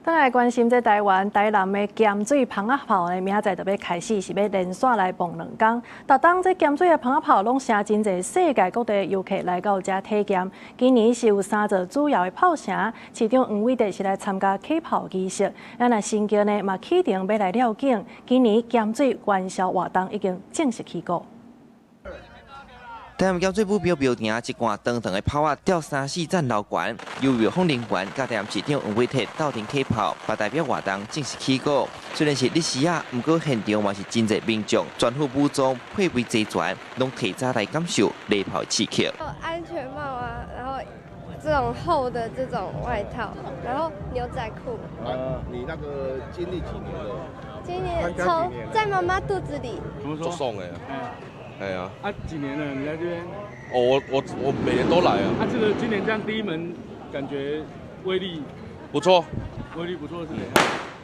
轉來關心這台灣台南的鹹水蜂仔炮呢，明仔載就欲開始，是欲連續來放兩工。逐冬這鹹水的蜂仔炮攏成真濟世界各地遊客來到遮體驗。今年是有三座主要的炮城，市長黃偉哲是來參加啟炮儀式。咱若新橋呢嘛啟程欲來料景。今年鹹水元宵活動已經正式起鼓。台南鹹水武廟廟埕一貫長長的炮仔吊三四層樓懸，由廟方人員佮台南市長黃偉哲鬥陣啟炮，嘛代表活動正式起鼓。雖然是日時仔，毋過現場嘛是真濟民眾全副武裝，配備齊全，攏提早來感受禮炮刺激。安全帽啊，然後這種厚的這種外套，然後牛仔褲。啊，你那個經歷幾年了？今年從在媽媽肚子裡。怎麼說？足爽的。哎呀，啊，幾年了？你在這邊？哦，我每年都來啊。啊，這個今年這樣第一門，感覺威力不錯，威力不錯是怎樣？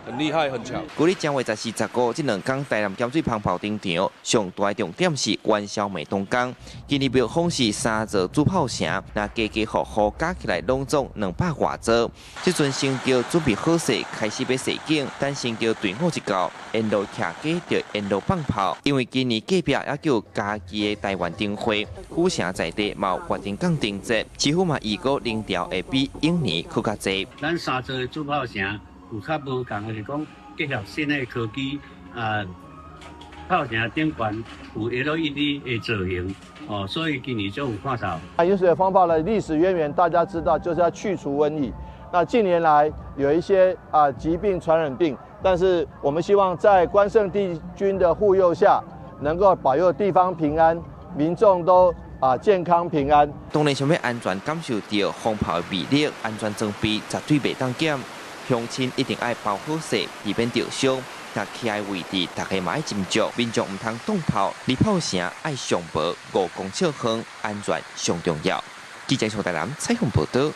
很厲害，很強。舊曆正月十四、十五這兩工，台南鹹水蜂炮登場，上大的重點是元宵暝當工。今年廟方是三座主炮城，若家家戶戶加起來攏總兩百外座。這陣新橋準備好勢，開始欲踅景，等新橋隊伍一到，沿路徛街就沿路放炮。因為今年隔壁猶閣有家己的台灣燈會，府城在地嘛有月津港燈節，市府嘛預估人潮會比往年閣較濟。咱三座的主炮城有較無仝的是講結合新的科技啊，炮城頂懸有 LED 的造型哦，所以今年就有看頭。啊，飲水蜂炮的歷史淵源，大家知道就是要去除瘟疫。那近年來有一些疾病傳染病，但是我們希望在關聖帝君的護佑下，能夠保佑地方平安，民眾都健康平安。當然想欲安全感受著蜂炮的威力，安全裝備絕對袂當減。鄉親一定愛包好勢，以免著傷。若徛的位置，大家嘛愛斟酌，民眾毋通擋炮，離炮城愛上無五公尺遠，安全上重要。記者從台南採訪報道。